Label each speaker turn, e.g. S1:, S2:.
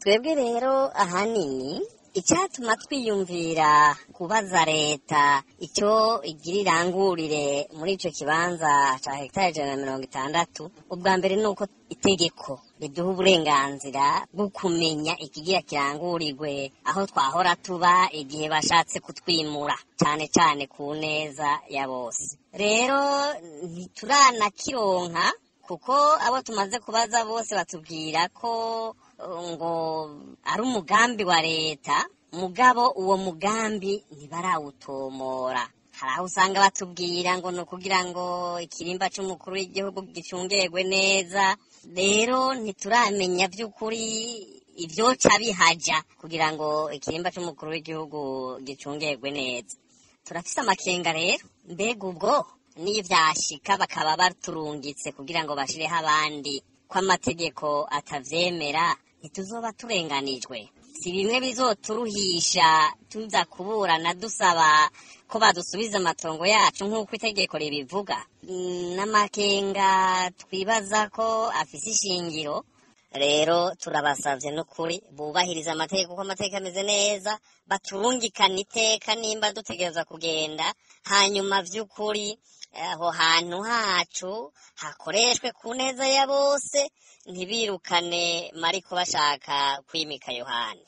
S1: Twebwe rero ahanini icyatuma twiyumvira kubaza leta icyo igira irangurire muri icyo kibanza cya hegitari 160, ubwa mbere ni uko itegeko riduha uburenganzira bwo kumenya ikigira kirangurirwe aho twahora tuba igihe bashatse kutwimura, cyane cyane ku neza ya bose. Rero ntituranakironka kuko abo tumaze kubaza bose batubwira ko ngo ari umugambi wa leta, mugabo uwo mugambi ntibarawutomora. Hari aho usanga batubwira ngo ni ukugira ngo ikirimba c'umukuru w'igihugu gicungerwe neza. Rero ntituramenya by'ukuri ivyoca bihaja kugira ngo ikirimba c'umukuru w'igihugu gicungerwe neza. Turafise amakenga rero, mbega ubwo niyo vyashika bakaba baturungitse kugira ngo bashireho abandi, ko amategeko atavyemera, ntituzoba turenganijwe? Si bimwe bizoturuhisha tuza kuburana dusaba ko badusubiza amatongo yacu nk'uko itegeko ribivuga? N'amakenga twibaza ko afise ishingiro. Rero turabasavye n'ukuri bubahiriza amategeko, kuko amategeko ameze neza, baturungikana iteka nimba dutegerezwa kugenda, hanyuma vy'ukuri aho hantu hacu hakoreshwe ku neza ya bose, ntibirukane Mariko bashaka kwimika Yohani.